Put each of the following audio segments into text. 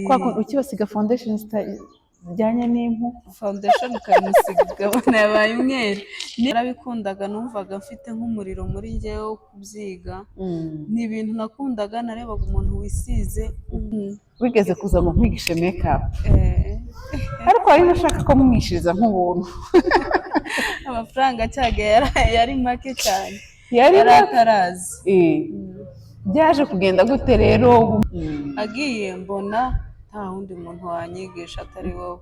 Kwa kuntu ukibasiga foundation zijyanye n'impu. Foundation ukayimusiga ukabona yabaye umweru. Narabikundaga, numvaga mfite nk'umuriro muri njyewe wo kubyiga. Ni ibintu nakundaga, narebaga umuntu wisize. Wigeze kuza ngo nkwigishe makeup, ariko wari unashaka ko mwishiriza nk'ubuntu. Amafaranga cyaga yari make cyane. Yari yari make. Atarazi. Byaje kugenda gute rero? Agiye mbona nta wundi muntu wanyigisha atari wowe.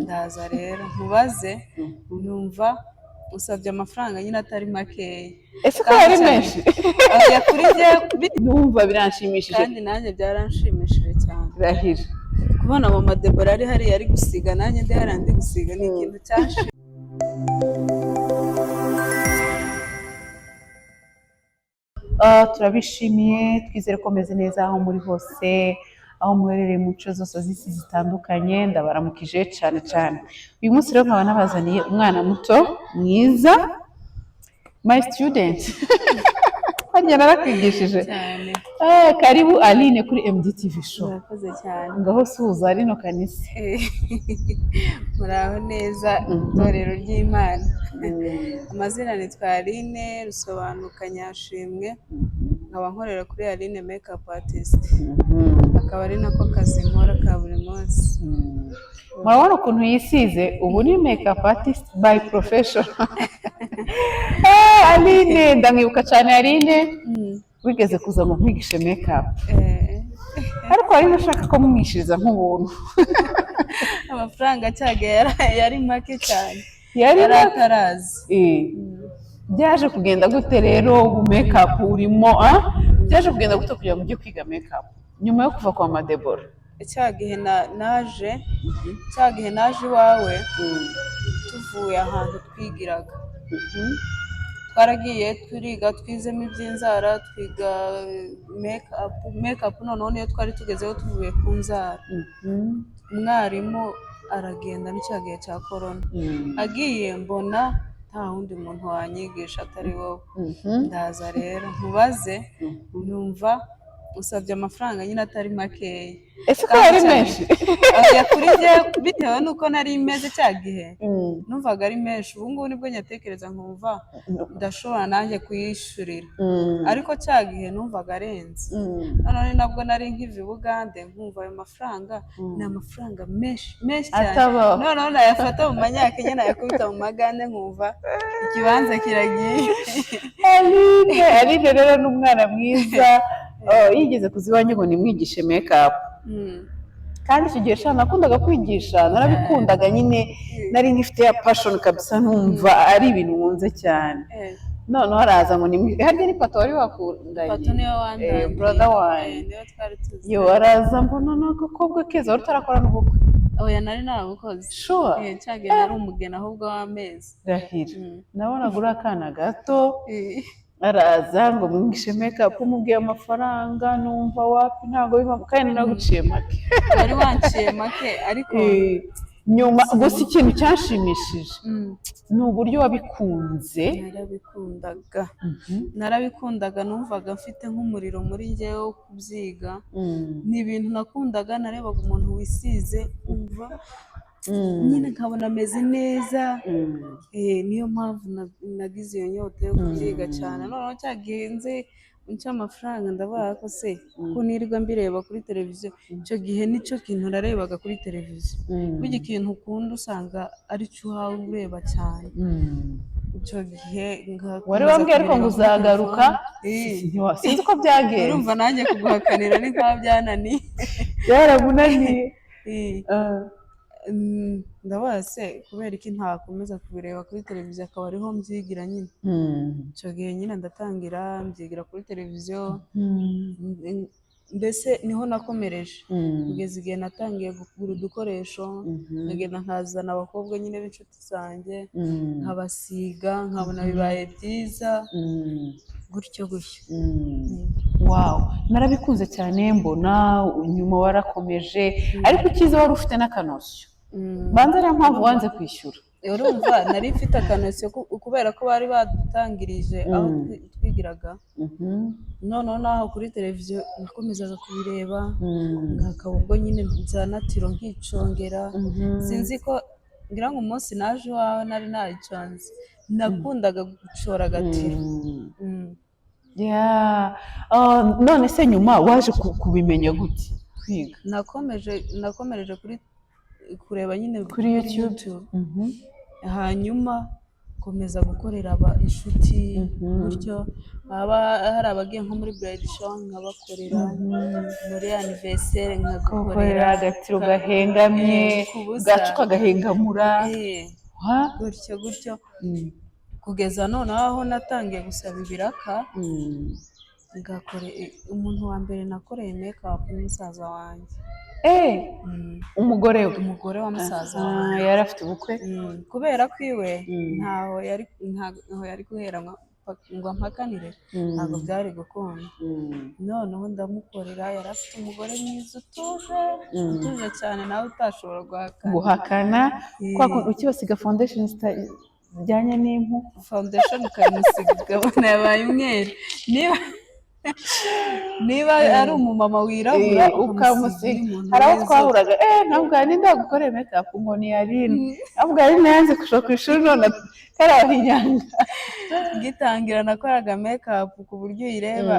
Ndaza rero nkubaze, numva usabye amafaranga nyine atari makeya. Ese ko yari menshi? Oya, kuri njye Numva biranshimishije. Kandi nanjye byaranshimishije cyane. Rahira. Kubona mama Debora ari hariya ari gusiga, nanjye ndi hariya ndi gusiga, ni ikintu cyanshimishije. Turabishimiye, twizere ko meze neza aho muri hose, aho muherereye mu nce zose z'isi zitandukanye. Ndabaramukije cyane cyane. Uyu munsi rero nkaba nabazaniye umwana muto mwiza, my student. Harya narakwigishije? Cyane. Karibu Aline kuri MDTV Show. Murakoze cyane. Ngaho suhuza rino kanisa. Muraho neza, itorero ry'Imana. Amazina nitwa Aline Rusobanuka Nyashimwe, nkaba nkorera kuri Aline Makeup Artist, akaba ari nako kazi nkora ka buri munsi. Murabona ukuntu yisize, ubu ni makeup artist by profession. Aline, ndamwibuka cyane. Aline, wigeze kuza ngo nkwigishe makeup, ariko wari unashaka ko mwishiriza nk'ubuntu. Amafaranga cyaga yari make cyane. Yari yari make. Atarazi. Byaje kugenda gute rero? Ubu makeup urimo, ah? Byaje kugenda gute kugira ngo ujye kwiga makeup nyuma yo kuva kwa Madebora? Cya gihe naje iwawe tuvuye ahantu twigiraga, twaragiye turiga, twizemo iby'inzara, twiga make up. Noneho niyo twari tugezeho tuvuye ku nzara, umwarimu aragenda, ni cya gihe cya korona. Agiye mbona nta wundi muntu wanyigisha atari wowe. Ndaza rero nkubaze, numva usabye amafaranga nyine atari makeya. Ese ko yari menshi? Oya, kuri njye bitewe n'uko nari meze cya gihe, numvaga ari menshi. Ubu ngubu nibwo nyatekereza nkumva ndashobora nanjye kuyishyurira, ariko cya gihe numvaga arenze. Noneho ni nabwo nari nkiva i Bugande, nkumva ayo mafaranga ni amafaranga menshi menshi cyane. Atabaho. Noneho nayafata mu manyakenya, nayakubita mu magande, nkumva ikibanza kiragiye. Aline rero ni umwana mwiza. Oh, yigeze kuza iwanjye ngo nimwigishe makeup, kandi icyo gihe sha nakundaga kwigisha, narabikundaga nyine, nari nkifite ya passion kabisa, numva ari ibintu nkunze cyane. Noneho araza ngo nimwigishe, harya ni Pato wari wakundanye? Pato niwe wandangiye. Brother wanjye. Niwe twari tuzi. Yo, araza mbona ni agakobwa keza. Wari utarakora n'ubukwe? Oya, nari narabukoze. Sure? Cya gihe nari umugeni ahubwo w'amezi. Rahira. Nabonaga uri akana gato. Araza ngo mwigishe makeup, umubwiye amafaranga numva wapi, ntabwo bivamo, kandi naguciye make. Wari wanciye make, ariko Nyuma gusa ikintu cyanshimishije ni uburyo wabikunze. Narabikundaga, narabikundaga, numvaga mfite nk'umuriro muri njyewe wo kubyiga. Ni ibintu nakundaga, narebaga umuntu wisize, umva nyine nkabona ameze neza. Niyo mpamvu nagize iyo nyota yo kubyiga cyane. Noneho cya gihe nzi nca amafaranga, ndavuga ko se ko nirirwa mbireba kuri televiziyo, icyo gihe nicyo kintu narebaga kuri televiziyo. Burya ikintu ukunda usanga aricyo uhawe ureba cyane. Icyo gihe ngakomeza Wari wambwiye ariko ngo kubireba kuri uzagaruka. telefone. Sinzi uko byagenze. Urumva nanjye kuguhakanira ni nk'aho byananiye. Byaramunaniye. Ndabaza se kubera iki ntakomeza kubireba kuri televiziyo, akaba ariho mbyigira nyine. Icyo gihe nyine ndatangira mbyigira kuri televiziyo, mbese niho nakomereje kugeza igihe natangiye kugura udukoresho, nkagenda nkazana abakobwa nyine b'inshuti zanjye, nkabasiga, nkabona bibaye byiza, gutyo gutyo. Wow, narabikunze cyane. Mbona nyuma warakomeje, ariko icyiza wari ufite n'akanosiyo. Banza ariyo mpamvu wanze kwishyura. Urumva nari mfite akanotion kubera ko bari badutangirije aho twigiraga. Noneho naho kuri televiziyo nakomezaga kubireba, nkakaba ubwo nyine bya natural nkicongera. Sinzi ko ngira ngo umunsi naje iwawe nari nayiconze. Nakundaga gucora agatiro. Yeah. Ah, none se nyuma waje kubimenya gute kwiga? Nakomereje kuri kureba nyine kuri YouTube. Hanyuma komeza gukorera aba inshuti gutyo, haba hari abagiye nko muri bridal shower nkabakorera, muri anniversaire nkagukorera. Gukorera agatiro gahengamye. Ku busa. Gacu kagahengamura. Ha? Gutyo gutyo, kugeza noneho aho natangiye gusaba ibiraka. Ngakore umuntu wa mbere nakoreye makeup ni musaza wanjye. Umugore we? Umugore wa musaza Ah, wanjye. yari afite ubukwe. Kubera ko iwe ntaho yari guhera ngo ampakanire, ntabwo byari gukunda. Noneho ndamukorera. Yari afite umugore mwiza utuje, utuje cyane, nawe utashobora guhakana. Guhakana kwa kuntu ukibasiga foundation zijyanye n'impu. Foundation ukayimusiga ukabona yabaye umweru, niba ari umumama wirabura, ukamusiga. umuntu Hari aho w'inzobe. twahuraga, ntabwo ninde wagukoreye makeup ngo ni Aline, ntabwo Aline yanze kuja ku ishuri none karahinyanga. Ngitangira nakoraga makeup ku buryo uyireba,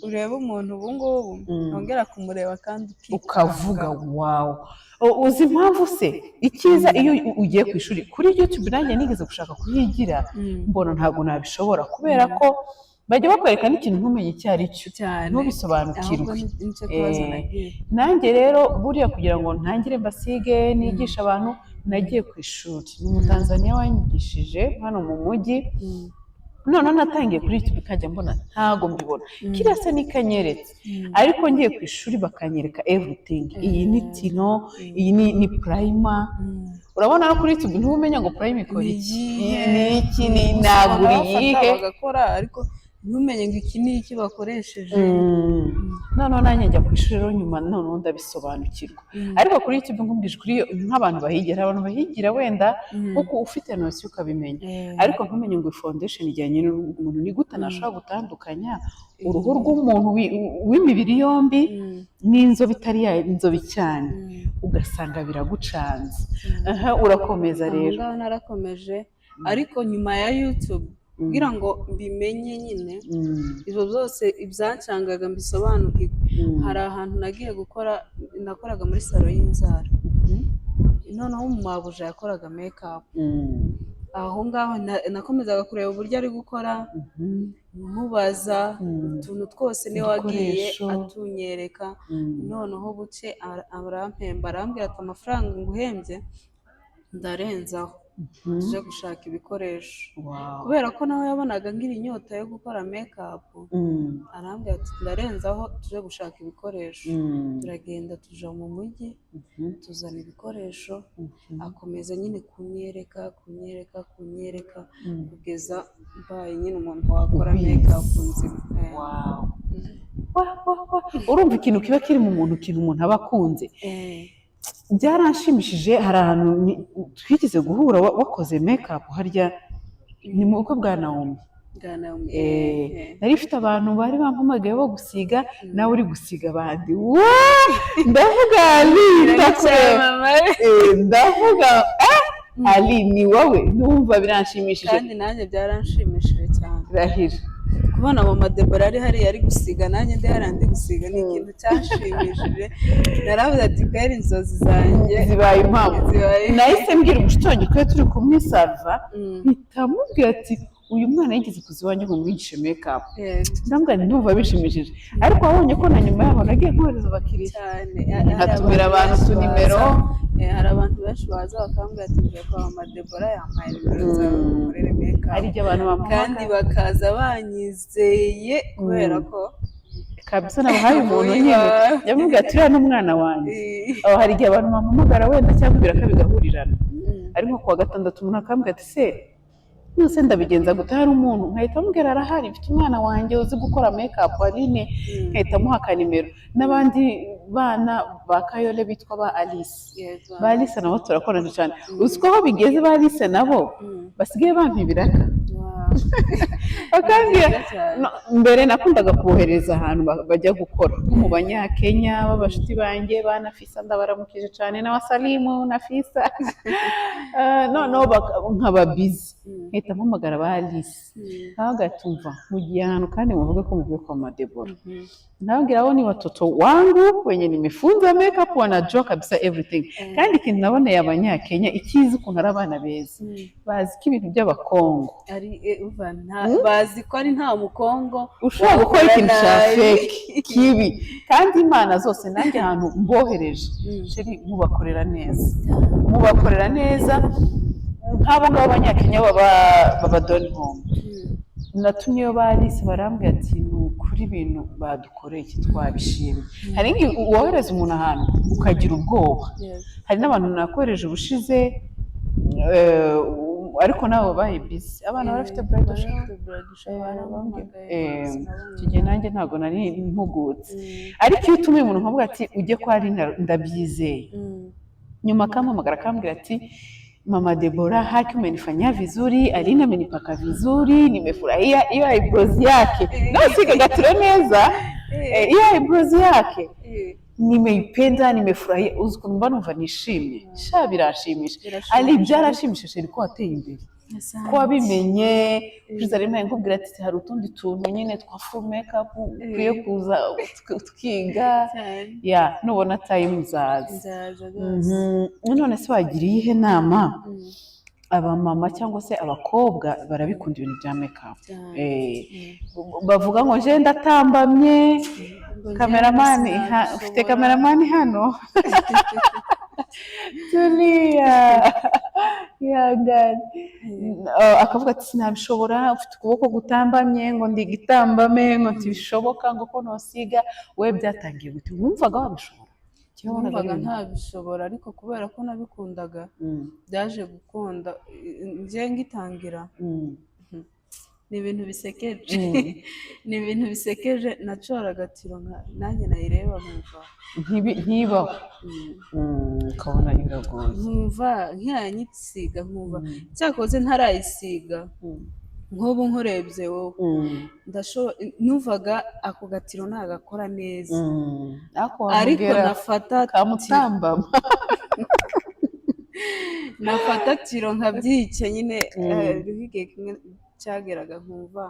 ureba umuntu ubu ngubu, wongera kumureba kandi ukavuga "Wow." Uzi impamvu se? Icyiza iyo ugiye ku ishuri, kuri YouTube nanjye nigeze gushaka kuhigira, mbona ntabwo nabishobora kubera ko bajya bakwereka n'ikintu ntumenye icyo ari cyo, cyane ntubisobanukirwe. Ahubwo nicyo kibazo nagiye. Nanjye rero buriya kugira ngo ntangire mbasige nigishe abantu, nagiye ku ishuri. Ni Umutanzaniya wanyigishije hano mu mujyi. Noneho natangiye kuri YouTube, ikajya mbona ntago mbibona, kiriya se nikanyeretse, ariko ngiye ku ishuri bakanyereka everything: iyi ni tino, iyi ni primer. Urabona no kuri YouTube ntubumenya ngo primer ikora Ni iki, iyihe? ni iki, ni Gusa nagura ubona bafata iyihe. bagakora, ariko ntumenye ngo iki ni iki bakoresheje. Noneho nanjye njya ku ishuri rero nyuma, noneho ndabisobanukirwa. Ariko kuri YouTube, nkubwije kuri iyo, nk'abantu bahigira, abantu bahigira wenda kuko ufite notion ukabimenya, ariko ntumenye ngo foundation ijyanye n'uruhu rw'umuntu ni gute, nashobora gutandukanya uruhu rw'umuntu w'imibiri yombi n'inzobe itari ya inzobe cyane, ugasanga biragucanze. Aha, urakomeza Aho rero. ngaho narakomeje, ariko nyuma ya YouTube, kugira ngo mbimenye nyine ibyo byose ibyancangaga mbisobanukirwe, hari ahantu nagiye gukora, nakoraga muri salon y'inzara. Noneho umumabuja yakoraga makeup. Aho ngaho nakomezaga kureba uburyo ari gukora, mubaza utuntu twose niwe wagiye Ibikoresho. atunyereka. Noneho buce arampemba, arambwira ati: "Amafaranga nguhembye ndarenzaho, tuje gushaka ibikoresho." Kubera ko nawe yabonaga ngira inyota yo gukora makeup, arambwira ati: "Ndarenzaho, tuje gushaka ibikoresho." Turagenda, tuja mu mujyi, tuzana ibikoresho. Akomeza nyine kunyereka, kunyereka, kunyereka, kugeza mbaye nyine umuntu wakora Ubizi. makeup nzima. Wow. Wa, wa, wa. Urumva ikintu kiba kiri mu muntu, ikintu umuntu aba akunze. Byaranshimishije. Hari ahantu twigeze guhura wakoze makeup, harya ni mu bukwe bwa Naomi. Bwa Naomi. Nari mfite abantu bari bampamagaye bo gusiga, nawe uri gusiga abandi. Waa! Ndavuga: "Ali, ndakureba." Ndavuga: "Ah, Ali, ni wowe." Numva biranshimishije. Kandi nanjye byaranshimishije cyane Rahira. kubona mama Debora ari hariya ari gusiga, nanjye ndi hariya ndi gusiga. Ni ikintu cyanshimishije. Naravuze ati: "Kwera inzozi zanjye zibaye impamo." Zibaye. Nahise mbwira umushuti wanjye twari turi kumwe, Salva, mpita mubwira ati: "Uyu mwana yigeze kuza iwanjye ngo mwigishe makeup." Ndamubwira nti: "Ndumva bishimishije." Ariko wabonye ko na nyuma yaho nagiye nkohereza abakiriya, Cyane. nkatumira abantu utunimero. Hari abantu benshi baza bakambwira ati: "Ngiye kwa mama Debora, yampaye nimero zawe ngo nkorere makeup." Hari igihe abantu Kandi bampamagara bakaza banyizeye kubera ko kabisa nabahaye umuntu Uyu nyine wawe. Yamubwira ati: "Uriya ni umwana wanjye." Aho hari igihe abantu bampamagara wenda cyangwa ibiraka bigahurirana, ari nko kuwa gatandatu, umuntu akambwira ati: "Se nose ndabigenza gute? Hari umuntu?" Nkahita mubwira: "Arahari, mfite umwana wanjye uzi gukora makeup, Aline." Nkahita muha akanimero n'abandi. bana ba Kayole bitwa ba Alice. Ba Alice nabo turakorana cyane. Uzi ko aho bigeze, ba Alice nabo basigaye bampa ibiraka, bakambwira. Byiza cyane. No, mbere nakundaga kohereza ahantu bajya gukora, nko mu Banyakenya b'abashuti banjye ba Nafisa, ndabaramukije cyane, n'abasalimu Nafisa. Noneho nkaba busy, nkahita mpamagara ba Alice, nkabaga tumva mugiye ahantu kandi muvuge ko muvuye kwa Madebora. Nababwira abo ni watoto wangu wenye nimefunza makeup, wanajua kabisa everything. Kandi ikintu naboneye Abanyakenya, icyiza ukuntu ari abana beza, bazi ko ibintu by'Abakongo Ari umva, bazi ko ari nta Mukongo ushobora gukora ikintu cya nabi. fake kibi. Kandi Imana zose, nanjye ahantu mbohereje, chérie, mubakorera neza, mubakorera neza. Nk'abo ngabo Abanyakenya baba Donholm, natumyeyo ba Alice, barambwira ati: "Ni ukuri ibintu badukoreye twabishimye." Hari igihe wohereza umuntu ahantu ukagira ubwoba. Hari n'abantu nakohereje ubushize, ariko nabo babaye busy, abana barafite bridal shower. Bafite bridal shower, barampamagaye, sinabonye. Icyo gihe nanjye ntabwo nari mpugutse. Ariko iyo utumiye umuntu nkavuga ati: "Ujye kwa Aline, ndabyizeye," nyuma akampamagara akambwira ati: "Mama Debora, haki umenifanyia vizuri, Aline amenipaka vizuri, nimefurahia hiyo eyebrows yake, nasiga gatiro neza, hiyo eyebrows yake nimeipenda, nimefurahia." Uzi ukuntu mba numva nishimye? Sha, biranshimisha. Birashimisha. Ali, byarashimishije ko wateye imbere, Asante. ko wabimenye. Ushize rimwe nkubwira ati hari utundi tuntu nyine twa full makeup ukwiye kuza tukiga. Cyane. Ya, nubona time uzaza. Nzaza rwose. None se wagira iyihe nama abamama cyangwa se abakobwa barabikunda ibintu bya makeup? Cyane. Bavuga ngo je ndatambamye. Ngo njyewe Cameraman, sinabishobora. ufite cameraman hano, turiya ihangane. Akavuga ati: "Sinabishobora, ufite ukuboko gutambamye," ngo ndi igitambame, ngo ntibishoboka, ngo ko nosiga. We byatangiye gute? Wumvaga wabishobora? Cyangwa wabonaga ari Numvaga ibintu- ntabishobora, ariko kubera ko nabikundaga byaje gukunda. Njye ngitangira, ni ibintu bisekeje, ni ibintu bisekeje. Nacoraga tiro nanjye nayireba nkumva Ntibaho. Ukabona biragoye. Nkumva nkiranyisiga, nkumva cyakoze ntarayisiga. Nk'ubu nkurebye wowe, numvaga ako gatiro nagakora neza, ariko ariko wamubwira nafata kamutambama. Nafata tiro nkabyica nyine. Hariho igihe kimwe cyageraga nkumva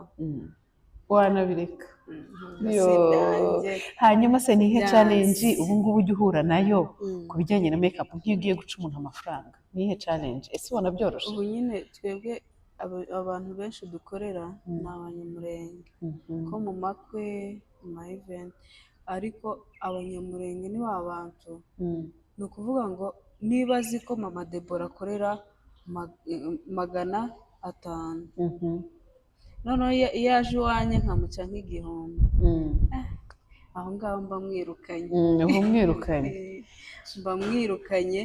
Wanabireka. Nkumva Yo. si ibyanjye. Hanyuma se nihe Byanze. challenge ubu ngubu ujya uhura nayo ku bijyanye na makeup, nk'iyo ugiye guca umuntu amafaranga, nihe challenge? Ese ubona byoroshye? Ubu nyine twebwe abantu benshi dukorera ni Abanyamurenge, ko mu makwe, mu ma event. Ariko Abanyamurenge ni ba bantu, ni ukuvuga ngo niba azi ko Mama Debora akorera 500, noneho iyo aje iwanjye nkamuca nk'igihumbi, aho ngaho mba mwirukanye. Uba umwirukanye. Mba mwirukanye.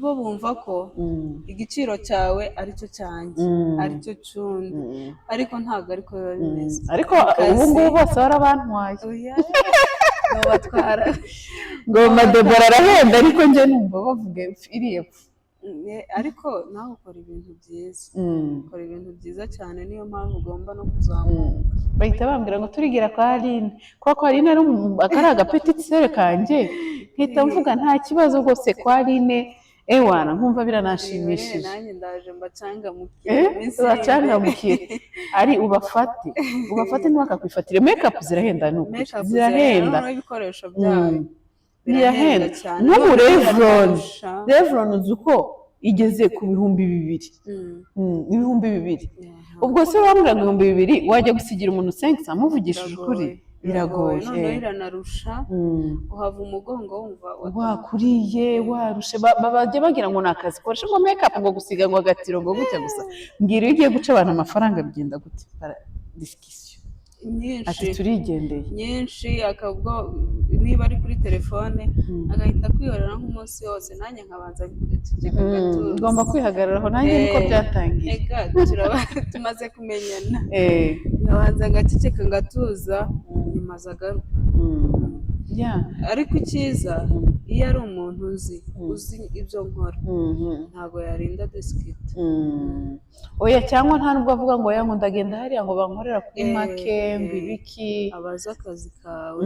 Bo bumva ko igiciro cyawe aricyo cyanjye, aricyo cy'undi, ariko ntabwo ariko biba bimeze. Ariko Mu kazi- ubu ngubu bose barabantwaye. Oya, babatwara. Ngo Madebora arahenda, ariko njye numva bavuga iriya pfu. Ariko nawe ukora ibintu byiza, ukora ibintu byiza cyane, niyo mpamvu ugomba no kuzamuka. Bahita bambwira ngo turigira kwa Aline, kubera ko Aline ari akari agapetite sœur kanjye, nkahita mvuga nta kibazo rwose kwa Aline, ewana nkumva biranashimishije. Nanjye ndaje mbacangamukire mu minsi iri imbere. Bacangamukire ari ubafate, ubafate ntibakakwifatire. Makeup zirahenda, ni ukuri. Makeup zirahenda. Noneho ibikoresho byayo birahenda. birahenda cyane. Nk'ubu Noneho Revlon, biranarusha. Revlon uzi uko igeze ku 2000? 2000. Ubwo se wambwira ngo 2000 wajya gusigira umuntu senkisa, amuvugishije ukuri, biragoye. Noneho iranarusha, uhava umugongo wumva Wakuriye warushe. Bajya bagira ngo ni akazi koresha, ngo makeup, ngo gusiga, ngo agatiro, ngo gutya gusa. Mbwira, iyo ugiye guca abantu amafaranga bigenda gute? Discussion nyinshi. Ati: "Turigendeye." Nyinshi. Akabwo niba ari kuri telefone agahita kwihorera nk'umunsi wose, nanjye nkabanza ngaceceka, gatuza. Ugomba kwihagararaho, nanjye niko byatangiye. Ega tumaze kumenyana, nkabanza ngaceceka ngatuza, nyuma aza agaruka. Ariko icyiza, iyo ari umuntu uzi, uzi ibyo nkora, ntabwo yarinda discuta. Oya, cyangwa nta nubwo avuga ngo oya, ngo ndagenda hariya ngo bankorera kuri make ngo ibiki. Abazi akazi kawe.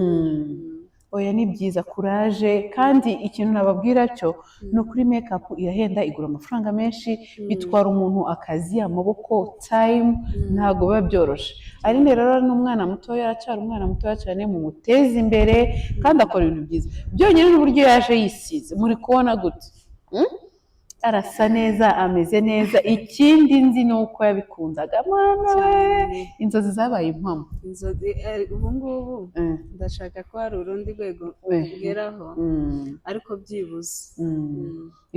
Oya, ni byiza, courage. Kandi ikintu nababwira cyo ni ukuri, makeup irahenda, igura amafaranga menshi, bitwara umuntu akazi, amaboko, time, ntabwo biba byoroshe. Aline rero ni umwana mutoya, aracyari umwana mutoya cyane, mumuteze imbere kandi akora ibintu byiza. Byonyine n'uburyo yaje yisize, muri kubona gute? Arasa neza, ameze neza. Ikindi nzi ni uko yabikundaga. Mwana we! Cyane. Inzozi zabaye impamo. Inzozi, ubu ngubu ndashaka ko hari urundi rwego ngeraho, ariko byibuze.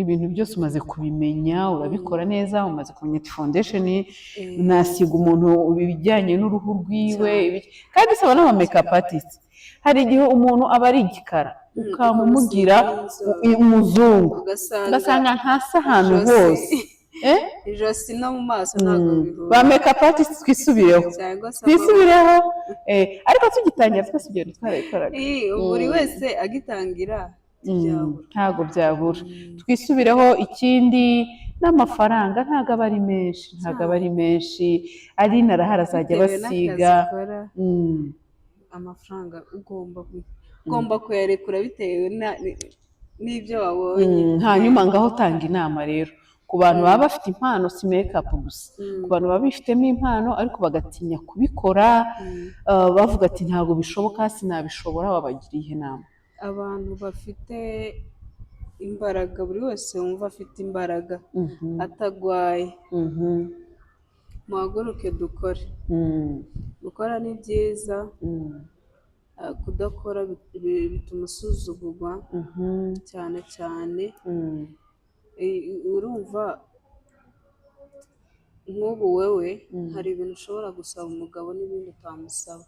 Ibintu byose umaze kubimenya, urabikora neza, umaze kumenya ati foundation nasiga umuntu ibijyanye n'uruhu rwiwe. Cyane. Kandi saba n'aba makeup artist, hari igihe umuntu aba ari igikara, ukamumugira ukamusiga umuzungu, ugasanga ugasanga ntasa ahantu hose. Eh? Ijosi no mu maso ntabwo bihura. Ba makeup artist, twisubireho. Cyangwa se Twisubireho. Ariko tugitangira twese ibyo bintu twarabikoraga. Buri wese agitangira ntibyabura. Ntabwo byabura. Twisubireho. Ikindi n'amafaranga ntabwo aba ari menshi, ntabwo aba ari menshi. Aline arahari, azajya Bitewe n'akazi basiga. ukora, amafaranga ugomba kuyarekura bitewe n'ibyo wabonye. Hanyuma ngaho tanga inama rero ku bantu baba bafite impano, si makeup gusa, ku bantu baba bifitemo impano ariko bagatinya kubikora, bavuga ati ntabwo bishoboka, sinabishobora, wabagiriye inama? Abantu bafite imbaraga, buri wese wumva afite imbaraga, atagwaye, muhaguruke dukore. Gukora ni byiza, kudakora bituma usuzugurwa cyane cyane. Urumva nk'ubu wewe hari ibintu ushobora gusaba umugabo n'ibindi utamusaba,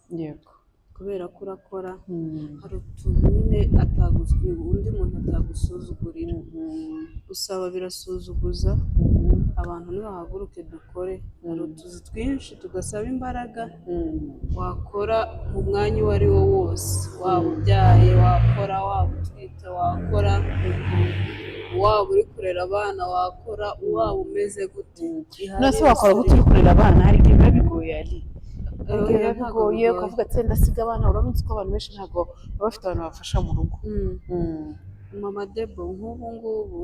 kubera ko urakora. Hari utuntu nyine undi muntu atagusuzugurira. Gusaba birasuzuguza. Abantu nibahaguruke dukore. Hari utuzi twinshi tudasaba imbaraga, wakora mu mwanya uwo ari wo wose. Waba ubyaye wakora, waba utwite wakora, waba uri kurera abana wakora, waba umeze gute. None se wakora gute uri kurera abana? Hari igihe biba bigoye, ari hari igihe biba Oya, ntabwo bigoye, bigoye. ukavuga ati ndasiga abana. Urabizi ko abantu benshi ntabwo baba bafite abantu babafasha mu rugo. Mama Debo, nk'ubu ngubu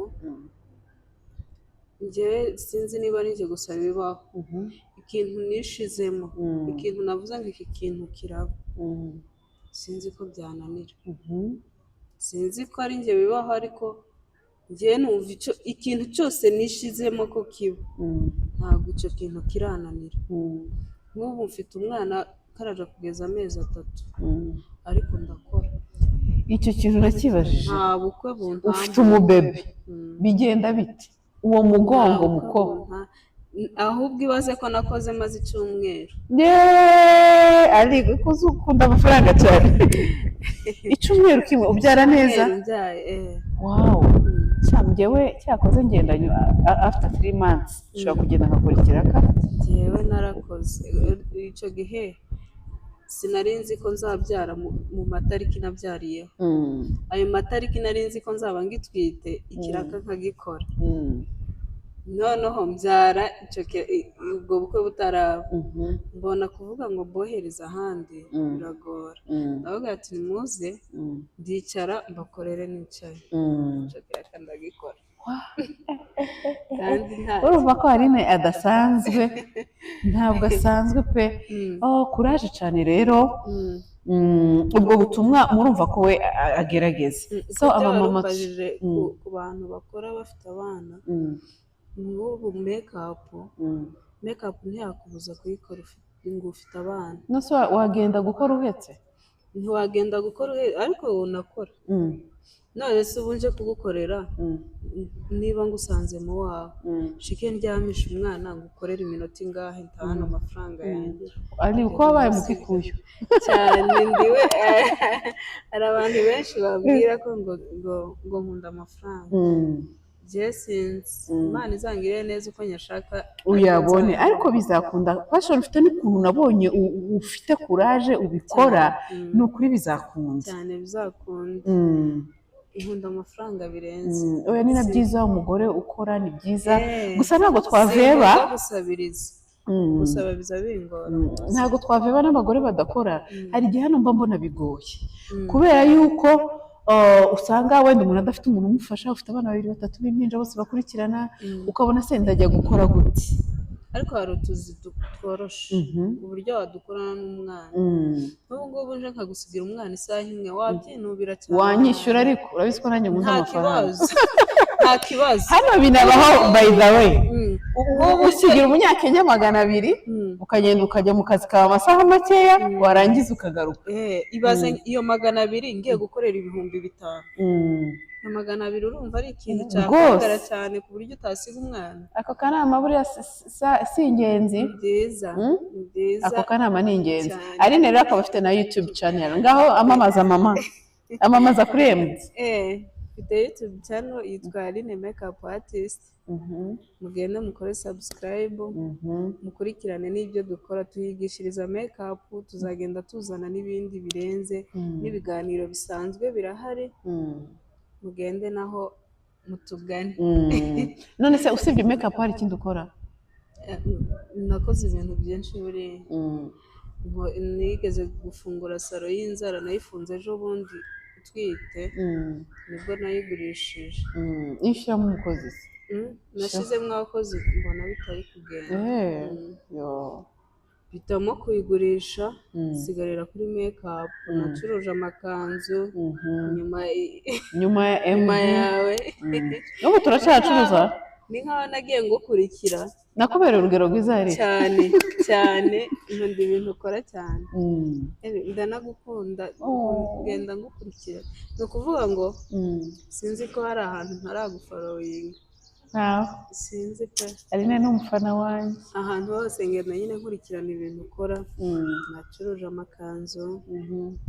njyewe sinzi niba ari njye gusa bibaho, ikintu nishizemo, ikintu navuze ngo iki kintu kiraba, sinzi ko byananira. Sinzi ko ari njye bibaho, ariko njyewe numva icyo ikintu cyose nishizemo ko kiba, ntabwo icyo kintu kirananira. Nk'ubu mfite umwana karaja kugeza amezi 3, ariko ndakora. Icyo kintu nakibajije. Nta bukwe buntambuka. Ufite umubebe, bigenda bite uwo mugongo Nta bukwe muko? Ahubwo ibaze ko nakoze maze icyumweru. Yeee, ariko ko uzi ukunda amafaranga cyane! Icyumweru kimwe ubyara neza? Icyumweru mbyaye, eh. Wow! Sha, njyewe cyakoze ngenda after 3 months nshobora kugenda nkakora ikiraka. Njyewe narakoze. Icyo gihe sinari nzi ko nzabyara mu matariki nabyariyeho. Ayo matariki nari nzi ko nzaba ngitwite, ikiraka nkagikora. Noneho mbyara icyo ubwo bukwe butaraba, mbona kuvuga ngo mbohereze ahandi biragora. Ndavuga ati nimuze, ndicara mbakorere nicaye. Icyo kiraka ndagikora kandi nta Urumva ko Aline adasanzwe, ntabwo asanzwe pe. Oh, courage cyane rero. Ubwo butumwa murumva ko we agerageza. So Ku byo abamama warumbajije, ku bantu bakora bafite abana, nk'ubu makeup, makeup ntiyakubuza kuyikora ngo ufite abana. Nose wagenda gukora uhetse? Ntiwagenda gukora ariko unakora. None se ubu nje kugukorera, niba ngusanze mu wawe, shike ndyamisha umwana ngukorere iminota ingahe, ntahane amafaranga yanjye? Ari uko wabaye mu Kikuyu. Cyane, ndiwe. Hari abantu benshi babwira ko ngo nkunda amafaranga. Njye sinzi, Imana izangirire neza, uko nyashaka ariko uyabone. nzayabona. Ariko bizakunda. Passion ufite n'ukuntu nabonye ufite courage ubikora, ni ukuri bizakunda. Cyane, bizakunda. Nkunda amafaranga birenze. Oya, ni na byiza, umugore ukora ni byiza. Eh, Gusa ntabwo twaveba. Sinkunda gusabiriza. Gusaba biza bingora. Ntabwo twaveba n'abagore badakora. Hari igihe hano mba mbona bigoye, kubera yuko usanga wenda umuntu adafite umuntu umufasha, ufite abana babiri, batatu b'impinja bose bakurikirana, ukabona se ndajya gukora gute? Ariko hari utuzi tworoshe ku buryo wadukorana n'umwana. N'ubu ngubu uje nkagusigira umwana isaha imwe, wabyinubira cyane. Wanyishyura ariko, urabizi ko nanjye nkunda Nta amafaranga. kibazo, nta kibazo. Hano binabaho, by the way. Usigira umunyakenya 200, ukagenda ukajya mu kazi kawe amasaha makeya, warangiza ukagaruka. Eh, ibaze iyo 200 ngiye gukorera 5000. Iyo 200 urumva ari ikintu cyagaragara cyane ku buryo utasiga umwana. Ako kanama buriya si ingenzi. Ni byiza. Ni byiza. Ako kanama ni ingenzi. Cyane. Aline rero akaba afite na YouTube channel. Ngaho amamaza, mama, amamaza kuri MD. Eh, mfite YouTube channel yitwa Aline Makeup Artist. Mugende mukore subscribe, mukurikirane n'ibyo dukora. Tuhigishiriza makeup, tuzagenda tuzana n'ibindi birenze, n'ibiganiro bisanzwe birahari. Mugende naho mutugane. None se usibye makeup hari ikindi ukora? Eh, nakoze ibintu byinshi buriya. Nigeze gufungura salon y'inzara, nayifunze ejo bundi utwite, nibwo nayigurishije. Iyo ushyiramo umukozi se? Nashyizemo abakozi mbona bitari kugenda. Yo. Mpitamo kuyigurisha, nsigarira kuri makeup. Nacuruje amakanzu nyuma Nyuma ya nyuma MD. yawe. N'ubu turacyacuruza. Ni nkaho nagiye ngukurikira. Nakubera urugero rwiza hari. Cyane cyane, nkunda ibintu ukora cyane. Eh, ndanagukunda. Oh. Ngenda ngukurikira, ni ukuvuga ngo sinzi ko hari ahantu ntaragufollowinga. Ntaho. Sinzi pe. Aline ni umufana wanjye. Ahantu hose ngenda nyine nkurikirana ibintu ukora. Nacuruje amakanzu,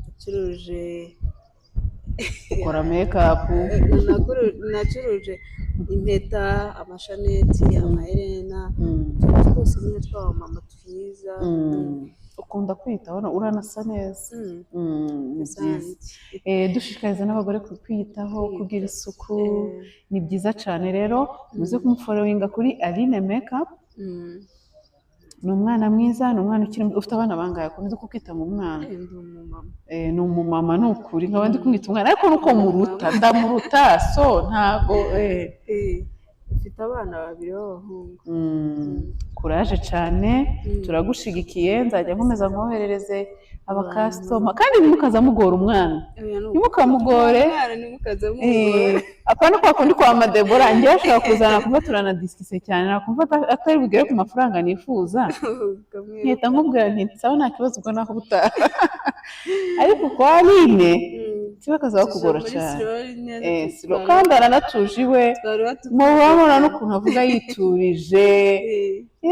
nacuruje Ukora makeup. Nacuruje impeta, amashaneti, amaherena, utuntu twose nyine tw'abamama twiza. Ukunda kwiyitaho, uranasa neza. Ni byiza. Asante. Eh, dushishikariza n'abagore kwiyitaho, kugira isuku. Ni byiza cyane. Rero muze kumufollowinga kuri Aline Makeup. Ni umwana mwiza, ni umwana ukiri muto. Ufite abana bangahe? Akunze kukwita mu mwana. Eh, ndi umumama. Eh, ni umumama, ni ukuri nkaba ndi kumwita umwana, ariko nuko muruta, ndamuruta, so ntago Eh, mfite abana babiri b'abahungu. Kuraje cyane. Turagushigikiye, nzajya nkomeza nkoherereze abacustomer, kandi ntimukaza mugora umwana. Oya, ni Ntimukamugore. Umwana ntimukaze mugore. Eh, apana kwa kundi kwa Madebora, njyewe ashobora kuzana kumva turanadisikise cyane, nakumva atari bugere ku mafaranga nifuza, Ukamwiruka. nkahita nkubwira nti sawa, nta kibazo, ubwo naho ubutaha. Ariko kwa Aline kibakaza bakugora muri cyane. Slow neza. Eh, slow. Kandi aranatuje iwe. Twari batu- Murabona n'ukuntu avuga yiturije.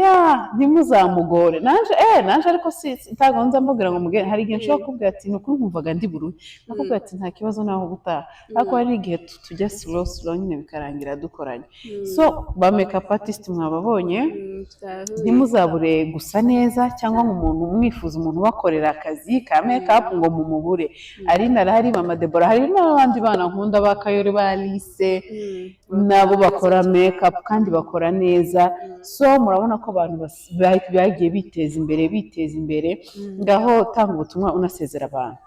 Ya, ntimuzamugore. Nanje nanje ariko ntabwo nza mbabwira ngo mugende. Hari igihe nshobora kukubwira ati ni ukuri nkumvaga ndi buruhe, nakubwira ati nta kibazo, naho ubutaha. Ariko hari igihe tujya slow slow nyine, bikarangira dukoranye. So ba makeup artist mwababonye. Twahuye. Ntimuzabure gusa neza, cyangwa ngo umuntu mwifuza umuntu ubakorera akazi ka makeup ngo mumubure. Aline arahari, mama Deborah, hari n'abandi bana nkunda ba Kayore, ba Alice, nabo bakora makeup kandi bakora neza. So murabona ko abantu bagiye biteza imbere, biteza imbere. Ngaho tanga ubutumwa unasezera abantu.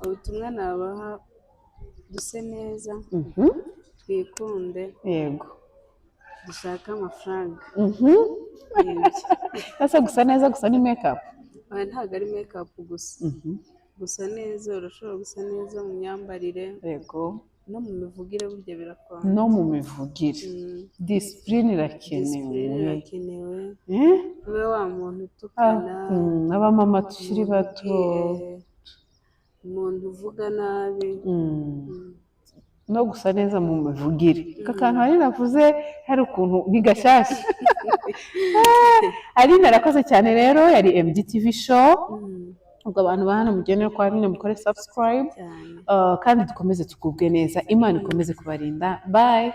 Ubutumwa nabaha: duse neza, twikunde, dushake amafaranga. Nibyo. Ese gusa neza gusa ni makeup? Oya, ntabwo ari makeup gusa. Gusa neza, urashobora gusa neza mu myambarire, no mu mivugire burya birakora. No mu mivugire. Discipline irakenewe. Discipline irakenewe. Eh? Ube wa muntu utukana, Abamama tukiri bato. Umuntu uvuga nabi. No gusa neza mu mivugire. Aka kantu hari navuze, hari ukuntu ni gashyashya. Aline arakoze cyane. Rero yari MDTV Show. Ubwo abantu ba hano mugende kwa Aline mukore subscribe. Cyane. Kandi dukomeze tugubwe neza, Imana ikomeze kubarinda. Bye.